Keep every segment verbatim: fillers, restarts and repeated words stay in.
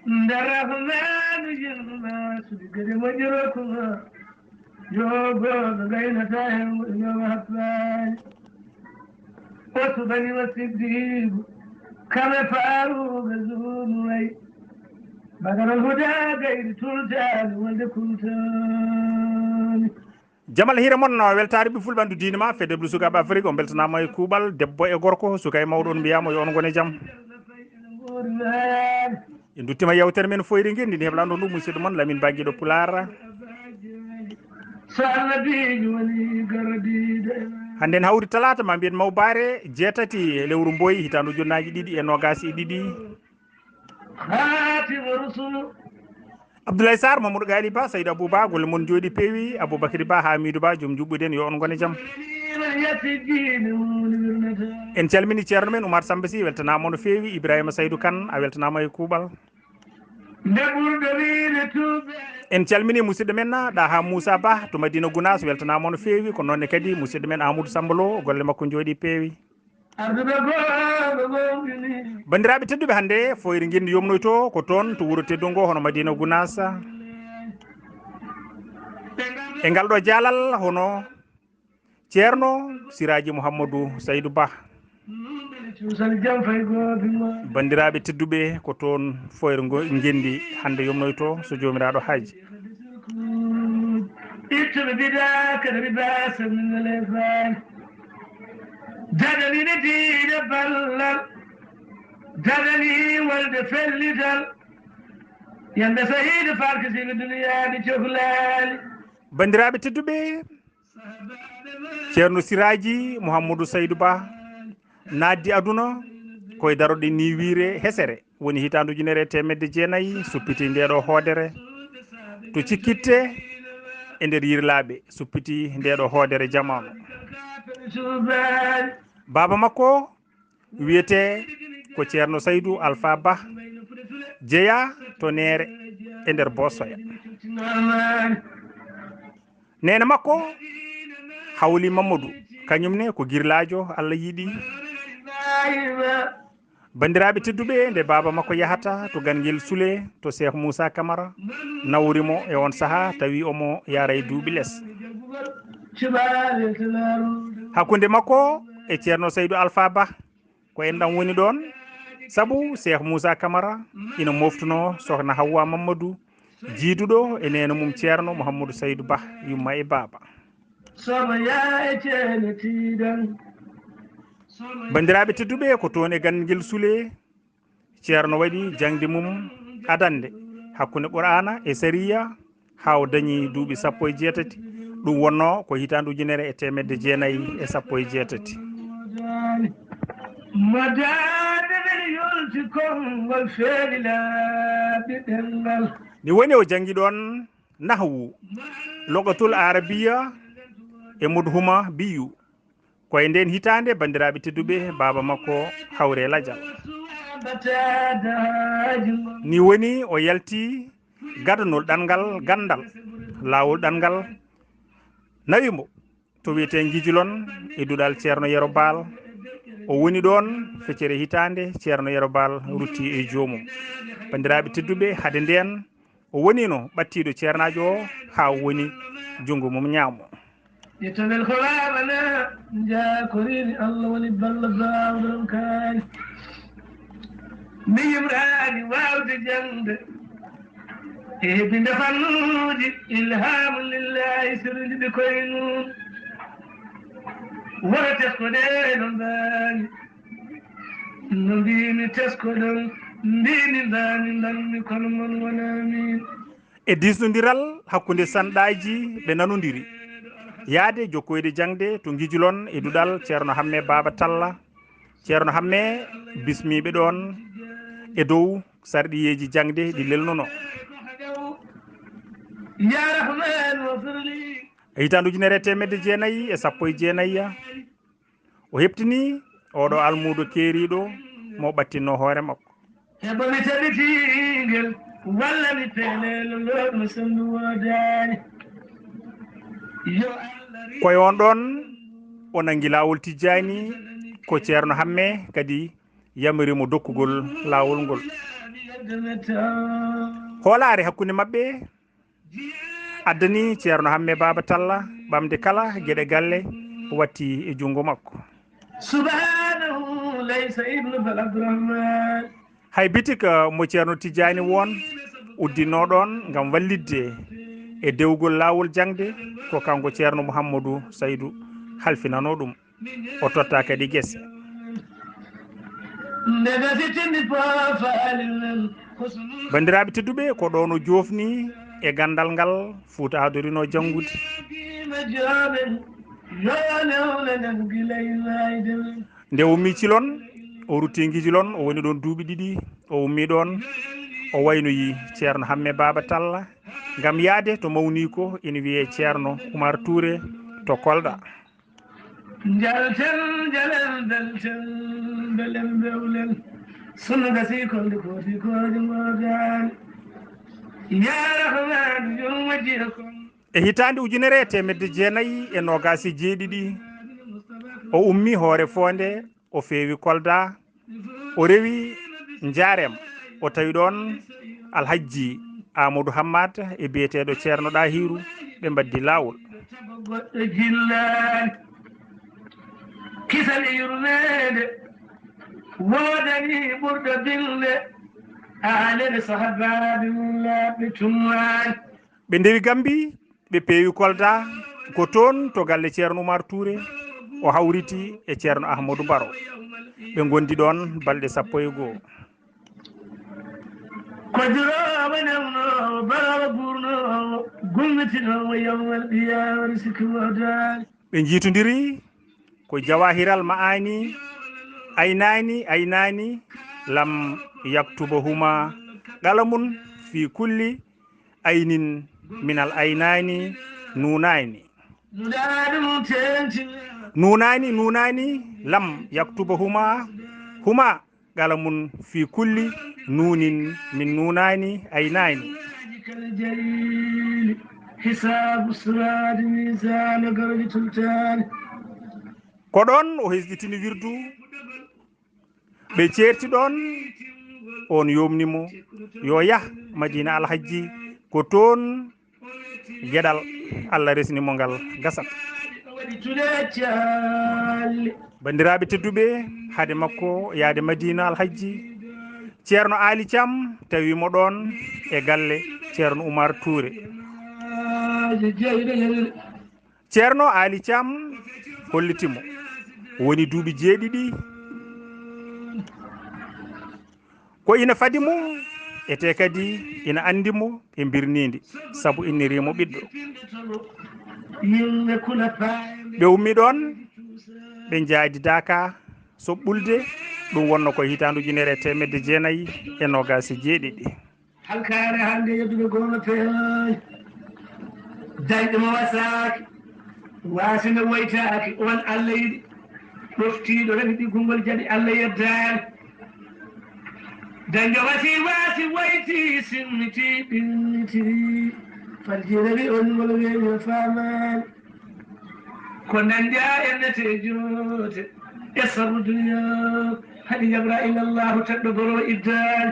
Nde Rahmaanu yilma suɓi gede moƴƴirokuma, yo gooto gaynata hen woɗinooma happaani. O suɓani wa Siddiigu, kame Faaruuɓe Zuumuway. Badaral huda gayri tultaani wolde kultaani. Jamal hiire mon, weltaare ɓe fulɓe ɓandu diine ma, fedde ɓlu sukaaɓe Afrik, on beltanaama e kuuɓal, debbo e gorko, suka e mawɗo, on mbiyaama yo on ngone jam. En duttima yewtere men Foyre Ngenndi, ndi heblano ɗum musidɗo mon Lamin Bagiɗo Pulaar. So Allah biijo woni gardiiɗo e ma. Hannde en hawri talaata, ma mbiyen mawbaare jeetati lewru mboy, hitaande ujunnaaji ɗiɗi e noogaas e ɗiɗi. Hatima Rusulu. Abdoulaye Sarr, Mamadou Gali Ba, Saydou Abou Ba, golle mon jooɗi peewi. Aboubacry Ba, Hamidou Ba, joom juɓɓude en, yo on ngone jam. Yatti diine woni wirnata. En calmini ceerno men Oumar Samba Sy, weltanaama no feewi. Ibrahima Saydou Kane, a weltanaama e kuuɓal. Nde ɓurɗo wiide tuuɓe. En calmini musidɗo men Ɗaha Moussa Ba to Madina Gounass, weltanaama no feewi. Ko noon ne kadi musidɗo men Amadou Samba Lo, golle makko jooɗi peewi. Arduɓe gooɓe gomɗini. Banndiraaɓe tedduɓe, hannde Foyre Ngenndi yomnoyto ko toon to wuro teddu ngo hono Madina Gounass. E ngal ɗo jaalal hono Ceerno Siraaji Mouhamadou Saydou Ba. Cuusal jam fay goobi ma. Banndiraaɓe tedduɓe, ko toon Foyre ngo Ngenndi hannde yomnoyto so Joomiraaɗo haaji. Ittuɓe bida kada riba saminal efan. Dadani ne diine ballal. Dadani walde fellital. Yande sahiide farkisiɓe duniyaade cohlaali. Banndiraaɓe tedduɓe, Ceerno Siraaji Mouhamadou Saydou Ba naatdi aduna koye daroɗe niwiire hesere, woni hitaande ujunere e teemedde jeenayi, suppiti ndeeɗo hoodere to Cikkitte e nder Yirlaaɓe, suppiti ndeeɗo hoodere jamaanu. Baaba makko wiyetee ko Ceerno Saydou Alpha Ba, jeyaa to Neere e nder Boosoya. Neene makko Hawli Mamadou, kañum ne ko girlaajo Allah yiɗi. Banndiraaɓe tedduɓe, nde baaba makko yahata to Ganngel Sule, to Cheikh Moussa Camara, nawri mo e on sahaa, tawi omo yaara e duuɓi les. Hakkunde makko e Ceerno Saydou Alpha Ba, ko enɗam woni ɗoon, sabu Cheikh Moussa Camara ina moftuno Sokhna Hawwa Mamadou, jiiduɗo e neene mum Ceerno Mouhamadou Saydou Ba, yumma e baaba. Somo yaa e ceene tiiɗan. Banndiraaɓe tedduɓe, ko toon e Ganngel Sule Ceerno waɗi jaŋde mum adannde hakkunde Qur'aana e Sariya, haa o dañi duuɓi sappo e jeetati. Ɗum wonnoo ko hitaande ujunere e teemedde jeenayi e sappo e jeetati. Mo daande men yolti konngol feeri laaɓi ɗemngal. Ni woni o janngi ɗoon nahwu, logatul arabiya e mudhuma biyu. Ko e ndeen hitaande, banndiraaɓe tedduɓe, baaba makko hawre lajal. Ni woni o yalti gadanol ɗanngal ganndal, laawol ɗanngal nawi mo to wiyetee Ngijilon e duɗal Ceerno Yero Baal. O woni ɗoon feccere hitaande, Ceerno Yero Baal rutti e joomum. Banndiraaɓe tedduɓe, hade ndeen o woniino ɓattiiɗo ceernaajo o haa o woni junngo mum ñaamo. Ƴettagol ko waawano, njaakorini Allah woni balla baawɗo ɗum kaani. Mi yimraani waawde jaŋde e heɓinde fannuuji, ilhaamu lillaahi sirrinde koynum. Wona teskoɗe no mbaami, no mbiimi teskoɗon, mbiimi mbaami, mbaami kono mon wonaa miin. E diisnondiral hakkunde sanɗaaji ɓe nanondiri, yahde jokkoyde jaŋde to Ngijilon e duɗal Ceerno Hamme Baaba Talla. Ceerno Hamme bismiiɓe ɗoon e dow sarɗiyeeji jaŋde ɗi lelnunoo. Ya Rahman, wafir li. E hitaande ujunere e teemedde jeenayi e sappo e jeenayi, o heɓtini oɗo almuudo keeriiɗo mo ɓattinnoo hoore makko. Heɓa mi tabitingel, walla mi peelelo looɗo sonndu woodaani. Yo Allah ri- Ko e oon ɗoon o nanngi laawol Tijjaani, ko Ceerno Hamme kadi yamiri mo dokkugol laawol ngol. Hoolaare hakkunde maɓɓe addani Ceerno Hamme Baaba Talla ɓamde kala geɗe galle watti e junngo makko. Subhanahu laysa ibnu bal Abdurrahman. Hay bitik, eh, mo Ceerno Tijjaani won uddinoo ɗoon ngam wallitde e dewgol laawol jaŋde, ko kanko Ceerno Muhammadu Saydu halfinanoo ɗum. O totta kadi gese. Banndiraaɓe tedduɓe, ko ɗoon o joofni e ganndal ngal Fuuta adorinoo janngude. Nde o ummii Cilon, o rutti Ngijilon, o woni ɗoon duuɓi ɗiɗi, o ummii ɗoon, o waynoyi Ceerno Hamme Baaba Talla ngam yahde to mawni ko ina wiyee Ceerno Umar Tuure to Kolda. Njalten, njalen, belten, mbelen, mbewlen. Sunna gasii kon nde kooti kooji ngoodaani. Yaa Rahmaanu, yurmo jiya kon. E hitaande ujunere e teemedde jeenayi e noogaas e jeeɗiɗi, o ummii Hoore Foonde, o feewi Kolda, o rewi Njaarem, o tawi ɗoon Alhajji Amadou Hammat e biyeteeɗo Ceerno Ɗahiru, ɓe mbaddi laawol. Goɗɗo jillaani, kisal e yurmeende, woodani ɓurɗo bille, aalere sahabaaɓe mum laaɓɓe tummaani. Ɓe ndewi Gambi, ɓe peewi Kolda, ko toon to galle Ceerno Umar Tuure, o hawriti e Ceerno Ahmadu Baro. Ɓe ngondi ɗoon balɗe sappo e goo. Ko duroowo newnoowo, baroowo guurnoowo, gummitinoowo yawmal qiyaamati, sikki woodaani. Ɓe njiitondiri ko Jawaahiral Ma'aani, aynaani, aynaani, lam yaktubahuma, qalamun fi kulli aynin minal aynaani, nuunaani. Nuunaani, nuunaani, lam yaktubahuma, huma qalamun fi kulli nuunin min nuunaani aynaani. Hisaabu siraati miisaana garaji tultaani. Ko ɗoon o hesɗitini wirdu, ɓe ceerti ɗoon, oon yomni mo yo yah Madiina Alhajji, ko toon geɗal Allah resni mo ngal gasat. Banndiraaɓe tedduɓe, hade makko yahde Madiina Alhajji, Ceerno Aali Caam tawi mo ɗoon e galle Ceerno Umar Tuure. Ceerno Aali Caam holliti mo, woni duuɓi jeeɗiɗi. Ko ina fadi mo, etee kadi ina anndi mo e birniindi, sabu inniri mo ɓiɗɗo. Ɓe ummi ɗoon, ɓe njaadi Daaka soɓɓulde, ɗum wonno ko hitaande ujunere e teemedde jeenayi e noogaas e jeeɗiɗi. Halkaare hannde yedduɓe goono peeñaani, dañɗo mo wasaaki, waasino woytaaki, on Allah yiɗi, ɗoftiiɗo remi ɗiggungol jaɓi Allah yeddaani. Dañɗo wasi waasi woyti, simmiti, ɓimmiti, faljire wi on ngol weewi o faamaani. Ko dañɗa ennete joote, e sabu duniya, haɗi Jabraa'il Allahu teɗɗo boro iddaani.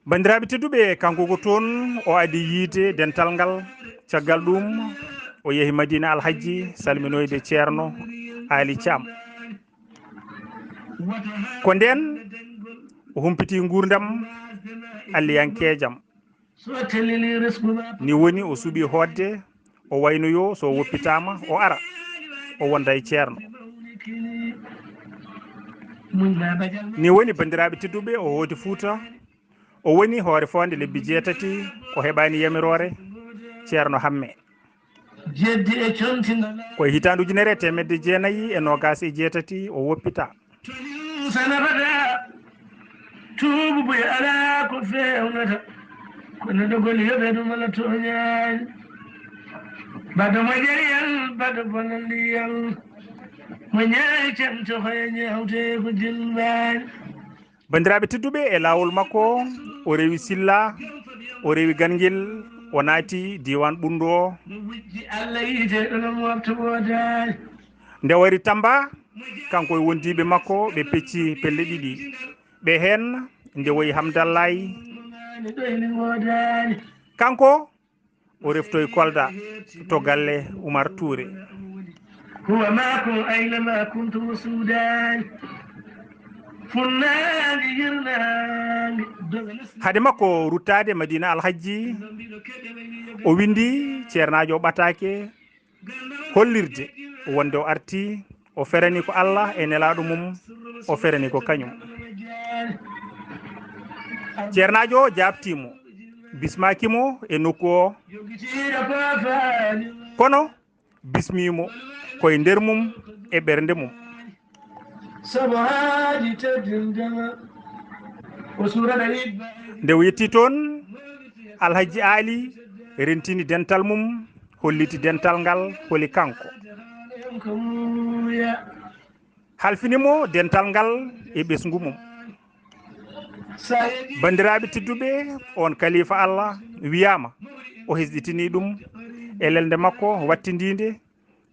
Banndiraaɓe tedduɓe, kanko ko toon o adi yiite dental ngal. Caggal ɗum, o yehi Madiina Alhajji salminoyde Ceerno Aali Caam. Ko ndeen o humpiti nguurndam alliyankeejam. Ni woni o suɓi hootde, o waynoyo so woppitaama, o ara, o wonda e Ceerno. Ni woni, banndiraaɓe tedduɓe, o hooti Fuuta, o woni Hoore Foonde lebbi jeetati, o heɓaani yamiroore Ceerno Hamme. Jeddi e conti ngalaa. Ko e hitaande ujunere e teemedde jeenayi e noogaas e jeetati o woppitaa. Tooñi sanafata, tuubu buy alaa ko feewnata, kono dogol yoɓe ɗum ala tooñaani. Baɗo moƴƴere yan, baɗo bonande yan, mo ñaay cemto hoye ñaawte ko jilmbaani. Banndiraaɓe tedduɓe, e laawol makko, o rewi Silla, o rewi Ganngel, o naati diiwaan Ɓunndu o. Nde o ari Tamba, kanko e wondiiɓe makko, ɓe pecci pelle ɗiɗi. Ɓe heen, nde woyi Hamdallaay, Kanko o reftoyi Kolda to galle Umar Tuure. Huwa maakum aynama kuntum suudaani. Funnaange, hirnaange, doga lesdi. Hade makko ruttaade Madina Alhajji, o windi ceernaajo o ɓataake, hollirde wonde o arti, o ferani ko Allah e nelaaɗo mum, o ferani ko kañum. Ceernaajo o jaabtii mo, bismaaki mo e nokku o, kono bismii mo ko e nder mum e ɓernde mum. Sabu haaji teddindema o suurata yibba. Nde o yetti toon, Alhaji Aali rentini dental mum, holliti dental ngal holi kanko. Halfini mo dental ngal e ɓesngu mum. Banndiraaɓe tedduɓe, on kalifa Allah wiyaama, o hesɗitini ɗum e lelnde makko wattindiinde.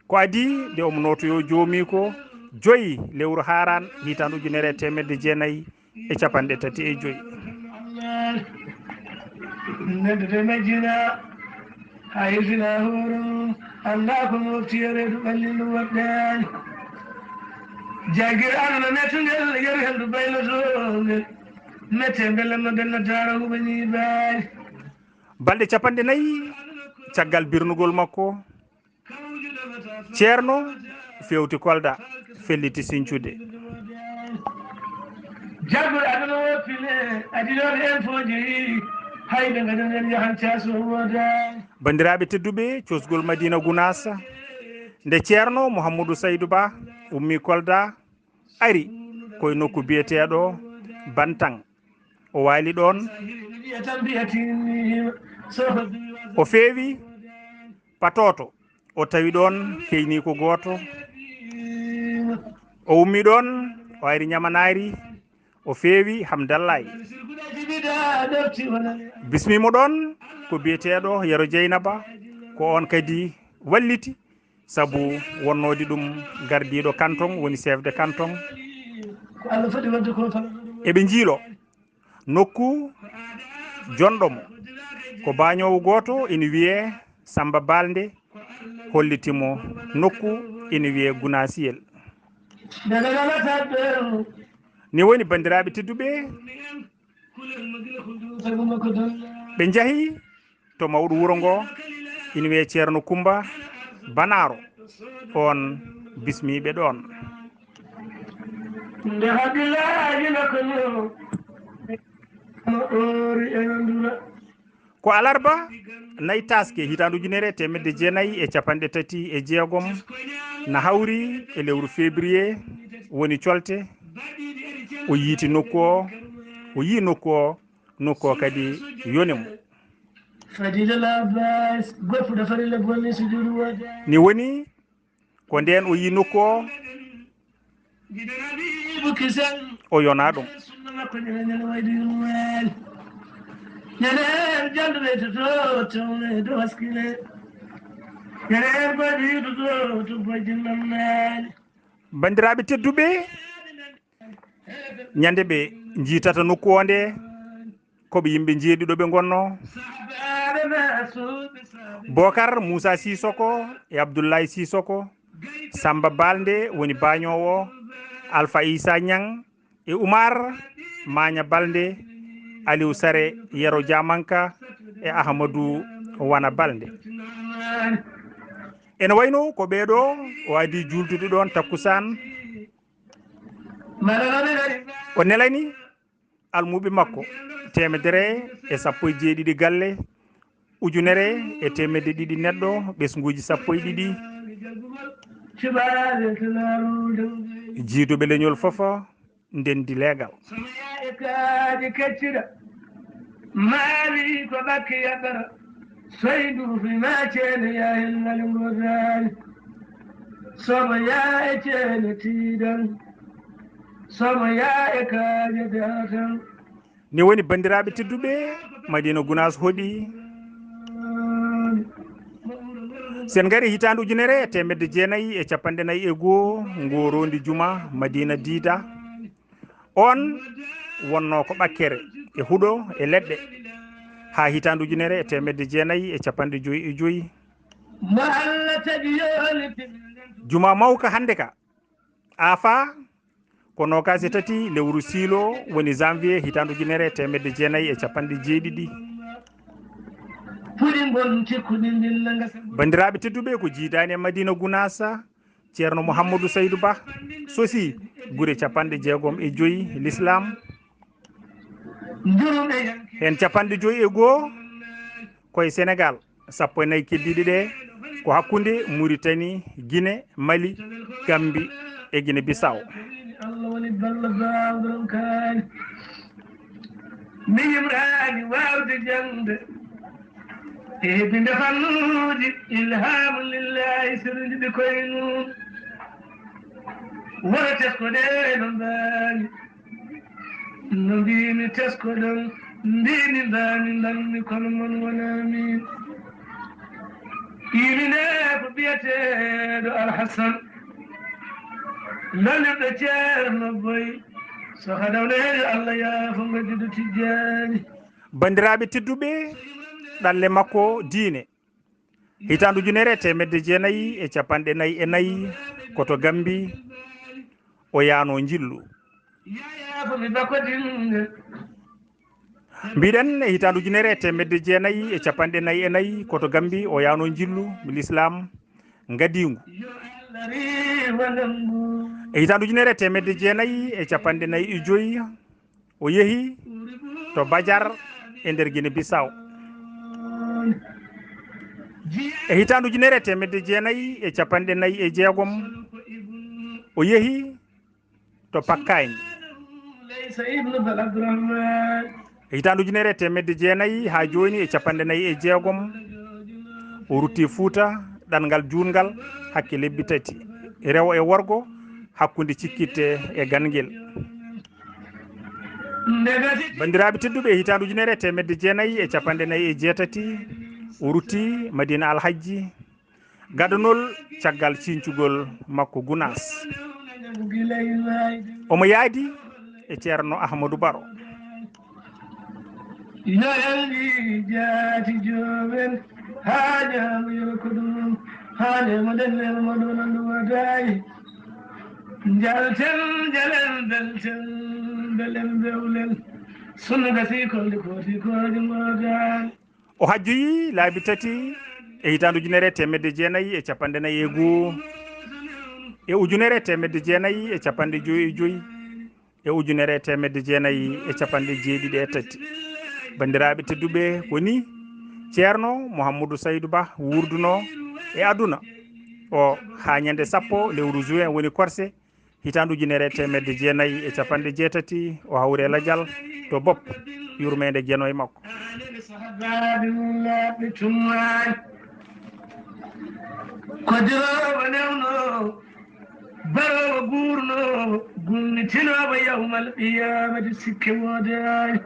Ko adii nde omo nootoyoo joomiiko joyi lewru Haaraan, hitaande ujunere e teemedde jeenayi e capanɗe tati e joyi. Nde nde majjina, haa hirtina hoore mum, anndaa ko mofti e reedu ɓalli ndu waɗɗaani. Jaggir aduna mettungel, yeru hendu baylotoongel, mette mbele no denno daara huɓa ñiibaali. Balɗe capanɗe nayi caggal birnugol makko, Ceerno fewti Kolda, felliti Siñcude. Jagguɗo aduna woppile, adi ɗon en fof jeyi, hayɓe ngaɗen en yahan caas o woodaani. Banndiraaɓe tedduɓe, cosgol Madina Gunaas, nde Ceerno Mouhamadou Saydou Ba ummi Kolda, ari koye nokku biyeteeɗo Bantaŋ. O waali ɗoon, o feewi Patooto, o tawi ɗoon keyniiko gooto. O ummi ɗoon, o ari Ñamanaari, o feewi Hamdallaay. Bismii mo ɗoon ko biyeteeɗo Yero Jeynaba, ko oon kadi walliti, sabu wonnoode ɗum gardiiɗo kanton, woni chef de kanton. Eɓe njiilo nokku jonɗo mo, ko baañoowo gooto ina wiyee Samba Balde, holliti mo nokku ina wiyee Gunaasiyel. Ni woni, banndiraaɓe tedduɓe, ɓe njahi to mawɗo wuro ngo, ina wiyee Ceerno Kumba Banaaro, oon bismiiɓe ɗoon. Nde hakkillaaji makko no oori e ndura. Ko alarba nayi taaske hitaande ujunere e teemedde jeenayi e capanɗe tati e jeegom, na hawri e lewru février, woni colte, o yiiti nokku o, o yii nokku o, nokku o kadi yoni mo. Fadilal Abbas, goppuɗo farilla bonni sujudu woodaani. Ni woni, ko ndeen o yii nokku o, o yonaa ɗum. Banndiraaɓe tedduɓe, ñande ɓe njiitata nokku o nde, ko ɓe yimɓe njeeɗiɗo ɓe ngonnoo. Bokar Moussa Sissoko e Abdoulaye Sissoko, Samba Balde woni baañoowo, Alpha Issa Niang e Oumar Maña Balde, Aliou Sare, Yero Diamanka e Ahmadou Wana Balde. Ene wayno ko ɓeeɗo o adii juultude ɗoon takkusaan. O nelani almuuɓe makko teemedere e sappo e jeeɗiɗi galle, ujunere e teemedde ɗiɗi neɗɗo, ɓesnguuji sappo e ɗiɗi. Jiiduɓe leñol fof ndenndi leegal. Sono yaa e kaaje keccira, maali ko ɓakke yaɓɓata, soyndu rufi ma ceene yaa hen ngali ngotaani. Somo yaa e ceene tiidan, somo yaa e kaaje daatan. Ni woni, banndiraaɓe tedduɓe, Madina Gunaas hoɗi. Sen ngari hitaande ujunere e teemedde jeenayi e capanɗe nayi e goo, ngoo roondi juma Madina Diida. Oon wonnoo ko ɓakkere e huɗo e leɗɗe. Haa hitaande ujunere e teemedde jeenayi e cappanɗe joyi e joyi. Mo Allah tagi yooli. Juma mawka hannde ka, afa ko noogaas e tati lewru siilo, woni janvier, hitaande ujunere e teemedde jeenayi e cappanɗe jeeɗiɗi. Puɗi ngon cikkuɗi ndilla ngasa. Banndiraaɓe tedduɓe, ko jiidaani e Madina Gunaasa, Ceerno Mouhamadou Saydou Ba sosi gure cappanɗe jeegom e joyi l'islam. Heen cappanɗe joyi e goo koye Sénégal, sappo e nayi keddiiɗe ɗe ko hakkunde Mauritanie, Guinée, Mali, Gambie e Guinée Bissau. Allah woni ballo baawɗo kaani. Mi yimraani waawde jaŋde e heɓinde fannuuji, ilhaamu lillaahi, sirlude koye mum. Wona tesko ɗe no mbaami, no mbiimi tesko ɗon, mbiimi mbaami, mbaami kono mon wonaa miin. Yimine ko biyeteeɗo Alhasan, lolirɗo Ceerno Boy. So haɗawno heen, yo Allah yaafo ngadduɗo Tijjaani. Banndiraaɓe tedduɓe, ɗalle makko diine. Hitaande ujunere e teemedde jeenayi e cappanɗe nayi e nayi, ko to Gambi o yaano njillu. Mbiɗen e hitaande ujunere e teemedde jeenayi e cappanɗe nayi e nayi, ko to Gambi o yaano njillu, mi lislaam ngadiingu. E hitaande ujunere e teemedde jeenayi e cappanɗe nayi e joyi, o yehi to Bajar e nder Guinée Bissau. E hitaande ujunere e teemedde jeenayi e cappanɗe nayi e jeegom, o yehi to Pakkayn. E hitaande ujunere e teemedde jeenayi haa jooni e cappanɗe nayi e jeegom, o rutti Fuuta, ɗanngal juutngal, hakke lebbi tati, rewo e worgo, hakkunde Cikkitte e Gangel. Banndiraaɓe tedduɓe, e hitaande ujunere e teemedde jeenayi e cappanɗe nayi e jeetati, o rutti Madina Alhajji, gadanol caggal cincugol makko Gunaas. Omo yaadi e Ceerno Ahmadu Baro. Yo yalli jaati joomen, haa ñaama yoro ko ɗum, haa neema ɗen neema mo ɗum nandu wadaay. Njalten, njalen, mbelten, mbelen, mbewlen. Sunna gasi kolli kooti kooji moodaani. O hajjoyi laabi tati e hitaande ujunere e teemedde jeenayi e cappanɗe nayi e goo, e ujunere e teemedde jeenayi e cappanɗe joyi e joyi, e ujunere e teemedde jeenayi e cappanɗe jeeɗiɗi e tati. Banndiraaɓe tedduɓe, ko ni Ceerno Mouhamadou Saydou Ba wuurduno e aduna o haa ñande sappo lewru juin, woni korse, hitaande ujunere e teemedde jeenayi e cappanɗe jeetati, o hawri e lajal to Bopp, yurmeende Geno e makko. Ko diroowo newno, baroowo guurno, gummitinoowo yawmal qiyaamati, sikke woodaani.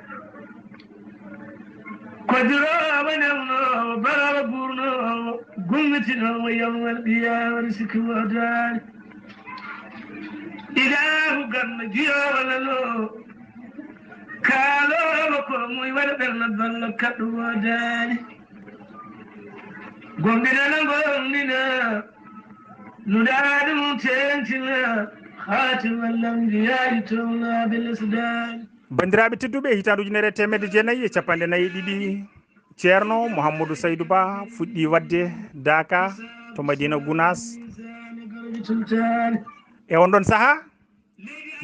Ko diroowo newno, baroowo guurno, gummitinoowo yawmal qiyaamati, sikke woodaani. Ilaahu ganno jiyoowo nano, kaaloowo ko muy waɗa ɓernde balla kaɗɗo woodaani. Gomɗinana gomɗina, nuɗaaɗo mum tentina, khatimal anbiyaa'i towna bil isdani. Banndiraaɓe tedduɓe, hitaande ujunere e teemedde jeenayi e cappanɗe nayi e ɗiɗi, Ceerno Mouhamadou Saydou Ba fuɗɗi waɗde daaka to Madina Gunaas. E on ɗon sahaa,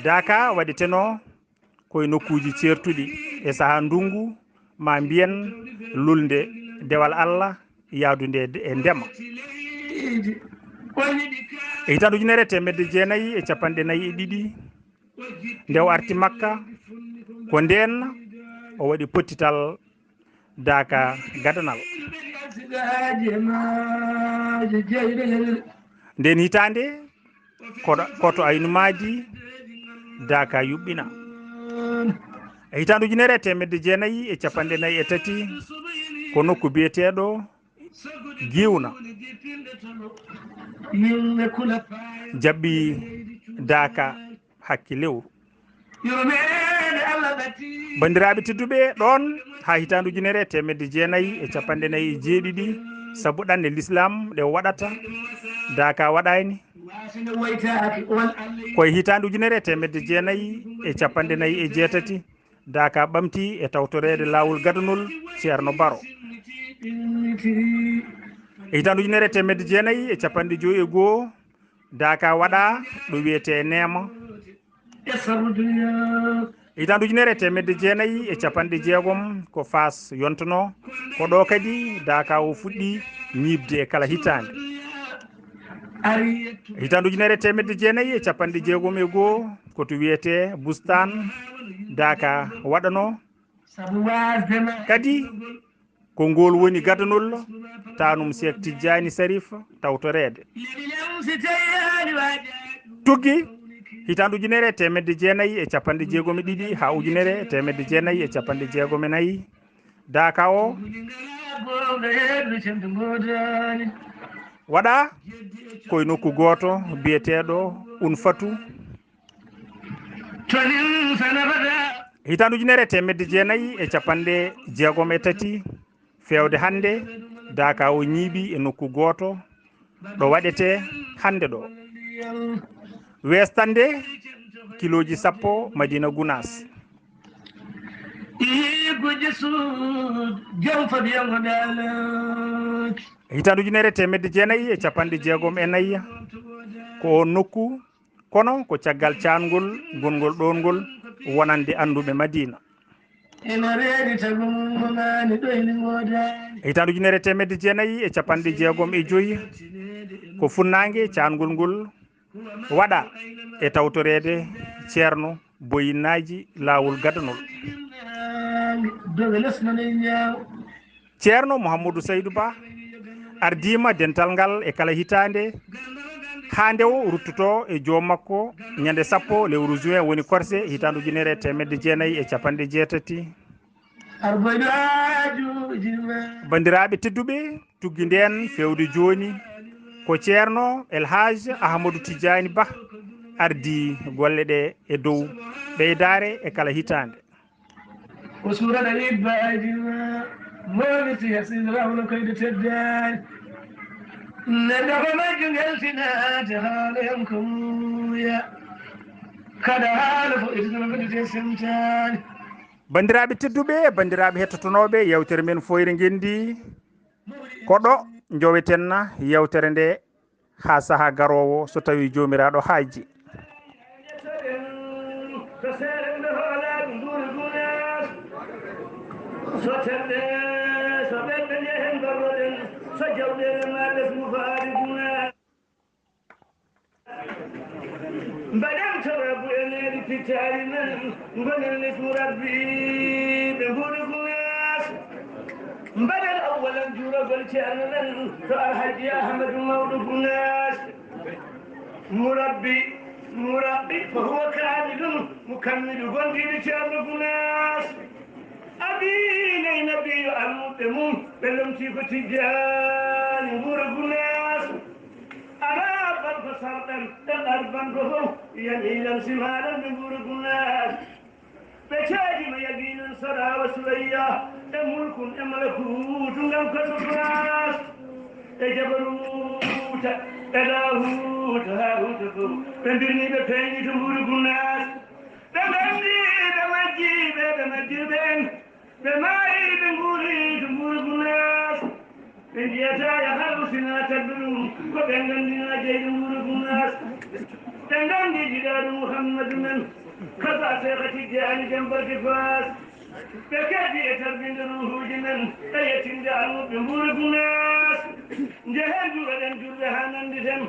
daaka waɗeteno koye nokkuuji ceertuɗi e sahaa ndunngu, ma mbiyen lulnde dewal Allah yaadunde e ndema. E hitaande ujunere e teemedde jeenayi e cappanɗe nayi e ɗiɗi, nde o arti Makka, ko ndeen o waɗi pottital daaka gadanal. Nden hitaande, koɗo-, koto Aynu Maadi, daaka yuɓɓina. E hitaande ujunere e teemedde jeenayi e cappanɗe nayi e tati, ko nokku biyeteeɗo Giwna jaɓɓi daaka hakke lewru. Banndiraaɓe tedduɓe, ɗoon haa hitaande ujunere e teemedde jeenayi e cappanɗe nayi e jeeɗiɗi, sabu ɗanɗe lislaam ɗe waɗata, daaka waɗaani. Ko e hitaande ujunere e teemedde jeenayi e cappanɗe nayi e jeetati, daaka ɓamti e tawtoreede laawol gadanol Ceerno Baro. E hitaande ujunere e teemedde jeenayi e cappanɗe joyi e goo, daaka waɗa ɗo wiyetee Neema. Hitaande ujunere e teemedde jeenayi e cappanɗe jeegom ko Faas yontonoo, ko ɗo kadi daaka o fuɗɗi ñiiɓde e kala hitaande. Hitaande ujunere e teemedde jeenayi e cappanɗe jeegom e goo ko to wiyetee Bustaan daaka waɗanoo. Kadi ko ngol woni gadanol taanum Seek Tijjaani Sarif tawtoreede. Tuggi hitaande ujunere e teemedde jeenayi e cappanɗe jeegom e ɗiɗi haa ujunere e teemedde jeenayi e cappanɗe jeegom e nayi. Daaka o waɗa koye nokku gooto biyeteeɗo Unfatu. Hitaande ujunere e teemedde jeenayi e cappanɗe jeegom e tati, feewde hannde, daaka o ñiiɓi e nokku gooto ɗo waɗetee hannde ɗo. Weestande kilooji sappo Madina Gunaas. Hitaande ujunere e teemedde jeenayi e cappanɗe jeegom e nayi, ko oon nokku, kono ko caggal caangol gongol ɗoon ngol wonande annduɓe Madina. Hitaande ujunere e teemedde jeenayi e cappanɗe jeegom e joyi, ko funnaange caangol ngol waɗa e tawtoreede Ceerno Boyinnaaji laawol gadanol. Ceerno Mouhamadou Saydou Ba ardiima dental ngal e kala hitaande, haa nde o ruttotoo e joom makko ñande sappo lewru juin, woni korse, hitaande ujunere e teemedde jeenayi e cappanɗe jeetati. Banndiraaɓe tedduɓe, tuggi ndeen feewde jooni ko Ceerno El Hadj Ahmadou Tidiani Ba ardii golle ɗe e dow ɓeydaare e kala hitaande. Ko suura ɗo yibba aydima, mawni si hasidrahuna koyde teddaani. Neɗɗo ko majjungel tinaade haala hen ko muuya. Kada haala fof itino ko ɗite semtaani. Banndiraaɓe tedduɓe, banndiraaɓe hettotonooɓe yeewtere men Fooyre Ngenndi, ko ɗo njowetenna yeewtere nde haa sahaa garoowo, so tawii Joomiraaɗo haajii. Mbaɗen tawabu e needi pittaali men, ngonen lismu Rabbi ɓe mbuuri Gunaas. Mbaɗen awwalan juuragol ceerno men to Alhaji Ahmadu Mawɗo Gunaas. Murabbi, murabbi, fa huwa kaamilun, mukammilu gondiiɗo ceerno Gunaas. Abii nayi nabiyo almuɓɓe mum, ɓe lomtii ko Tijjaani mbuuri Gunaas. Alaa banko sarɗan, ɗan ar banko fof, yan ilan simaalan ɓe mbuuri Gunaas. Ɓe caajima yaqiinan saraawa Surayya, e mulkun e malakuutu ngam kaso Gunaas. E jabaruuta, e laahuuta, haahuuta fof, ɓe mbirnii ɓe peeñii to mbuuri Gunaas. Ɓe nganndi ɓe majjii ɓe, ɓe majjirɓe en. Ɓe maayi, ɓe nguuri to mbuuri Gunaas. Ɓe njiyataa e haru sinaa tagɗo ɗum, ko ɓe nganndinaa jeyɗo mbuuri Gunaas. Ɓe nganndi jiɗaaɗo Muhammadu men, kasa Seexa Tijjaani Dem Barke Faas. Ɓe keddi e tarbinde ruuhuuji men, e yettinde almuɓɓe mbuuri Gunaas. Njehen juuroɗen juulɓe haa nannditen.